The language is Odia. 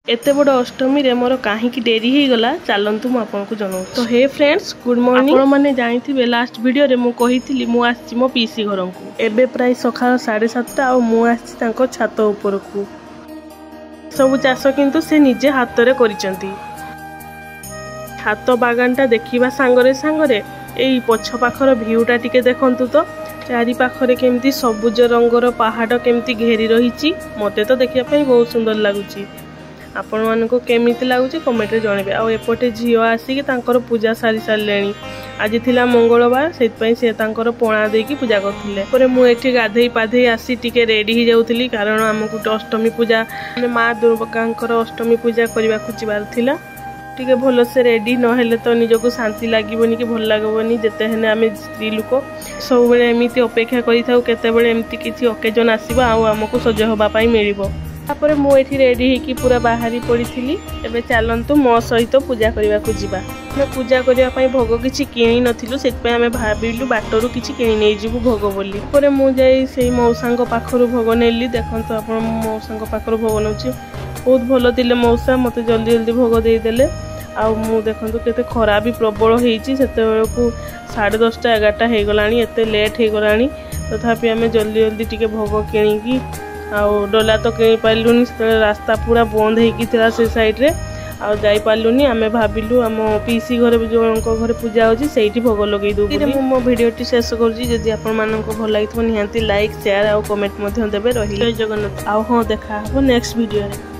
ଏତେ ବଡ଼ ଅଷ୍ଟମୀରେ ମୋର କାହିଁକି ଡେରି ହେଇଗଲା, ଚାଲନ୍ତୁ ମୁଁ ଆପଣଙ୍କୁ ଜଣାଉଛି। ତ ହେ ଫ୍ରେଣ୍ଡସ୍, ଗୁଡ୍ ମର୍ଣ୍ଣିଂ। ଆପଣମାନେ ଜାଣିଥିବେ, ଲାଷ୍ଟ ଭିଡ଼ିଓରେ ମୁଁ କହିଥିଲି ମୁଁ ଆସିଛି ମୋ ପିଇସି ଘରକୁ। ଏବେ ପ୍ରାୟ ସକାଳ 7:30 ଆଉ ମୁଁ ଆସିଛି ତାଙ୍କ ଛାତ ଉପରକୁ। ସବୁ ଚାଷ କିନ୍ତୁ ସେ ନିଜେ ହାତରେ କରିଛନ୍ତି। ଛାତ ବାଗାନଟା ଦେଖିବା ସାଙ୍ଗରେ ସାଙ୍ଗରେ ଏଇ ପଛ ପାଖର ଭିଉଟା ଟିକେ ଦେଖନ୍ତୁ ତ, ଚାରି ପାଖରେ କେମିତି ସବୁଜ ରଙ୍ଗର ପାହାଡ଼ କେମିତି ଘେରି ରହିଛି। ମୋତେ ତ ଦେଖିବା ପାଇଁ ବହୁତ ସୁନ୍ଦର ଲାଗୁଛି। ଆପଣମାନଙ୍କୁ କେମିତି ଲାଗୁଛି କମେଣ୍ଟରେ ଜଣାଇବେ। ଆଉ ଏପଟେ ଝିଅ ଆସିକି ତାଙ୍କର ପୂଜା ସାରି ସାରିଲେଣି। ଆଜି ଥିଲା ମଙ୍ଗଳବାର, ସେଇଥିପାଇଁ ସେ ତାଙ୍କର ପଣା ଦେଇକି ପୂଜା କରୁଥିଲେ। ପରେ ମୁଁ ଏଠି ଗାଧେଇ ପାଧେଇ ଆସି ଟିକେ ରେଡ଼ି ହେଇଯାଉଥିଲି, କାରଣ ଆମକୁ ଅଷ୍ଟମୀ ପୂଜା, ମାନେ ମା ଦୁର୍ଗାଙ୍କର ଅଷ୍ଟମୀ ପୂଜା କରିବାକୁ ଯିବାର ଥିଲା। ଟିକେ ଭଲସେ ରେଡ଼ି ନହେଲେ ତ ନିଜକୁ ଶାନ୍ତି ଲାଗିବନି କି ଭଲ ଲାଗିବନି। ଯେତେ ହେଲେ ଆମେ ସ୍ତ୍ରୀ ଲୋକ ସବୁବେଳେ ଏମିତି ଅପେକ୍ଷା କରିଥାଉ, କେତେବେଳେ ଏମିତି କିଛି ଅକେଜନ୍ ଆସିବ ଆଉ ଆମକୁ ସଜ ହେବା ପାଇଁ ମିଳିବ। ତାପରେ ମୁଁ ଏଠି ରେଡ଼ି ହେଇକି ପୁରା ବାହାରି ପଡ଼ିଥିଲି। ଏବେ ଚାଲନ୍ତୁ ମୋ ସହିତ ପୂଜା କରିବାକୁ ଯିବା। ଆମେ ପୂଜା କରିବା ପାଇଁ ଭୋଗ କିଛି କିଣି ନଥିଲୁ, ସେଥିପାଇଁ ଆମେ ଭାବିଲୁ ବାଟରୁ କିଛି କିଣି ନେଇଯିବୁ ଭୋଗ ବୋଲି। ପରେ ମୁଁ ଯାଇ ସେଇ ମଉସାଙ୍କ ପାଖରୁ ଭୋଗ ନେଲି। ଦେଖନ୍ତୁ ଆପଣ, ମୁଁ ମଉସାଙ୍କ ପାଖରୁ ଭୋଗ ନେଉଛି। ବହୁତ ଭଲ ଥିଲେ ମଉସା, ମୋତେ ଜଲ୍ଦି ଜଲ୍ଦି ଭୋଗ ଦେଇଦେଲେ। ଆଉ ମୁଁ ଦେଖନ୍ତୁ କେତେ ଖରା ବି ପ୍ରବଳ ହେଇଛି। ସେତେବେଳକୁ 10:30 11ଟା ହେଇଗଲାଣି, ଏତେ ଲେଟ୍ ହେଇଗଲାଣି। ତଥାପି ଆମେ ଜଲ୍ଦି ଜଲ୍ଦି ଟିକେ ଭୋଗ କିଣିକି, ଆଉ ଡଲା ତ କିଣି ପାରିଲୁନି, ସେତେବେଳେ ରାସ୍ତା ପୁରା ବନ୍ଦ ହେଇକି ଥିଲା ସେ ସାଇଡ଼୍ରେ, ଆଉ ଯାଇପାରିଲୁନି। ଆମେ ଭାବିଲୁ ଆମ ପିଇସି ଘରେ, ଜଣଙ୍କ ଘରେ ପୂଜା ହେଉଛି, ସେଇଠି ଭୋଗ ଲଗେଇ ଦେବୁ। ମୁଁ ମୋ ଭିଡ଼ିଓଟି ଶେଷ କରୁଛି। ଯଦି ଆପଣମାନଙ୍କୁ ଭଲ ଲାଗିଥିବ, ନିହାତି ଲାଇକ୍, ସେୟାର ଆଉ କମେଣ୍ଟ ମଧ୍ୟ ଦେବେ। ରହିଲି, ଜୟ ଜଗନ୍ନାଥ। ଆଉ ହଁ, ଦେଖା ହେବ ନେକ୍ସଟ ଭିଡ଼ିଓରେ।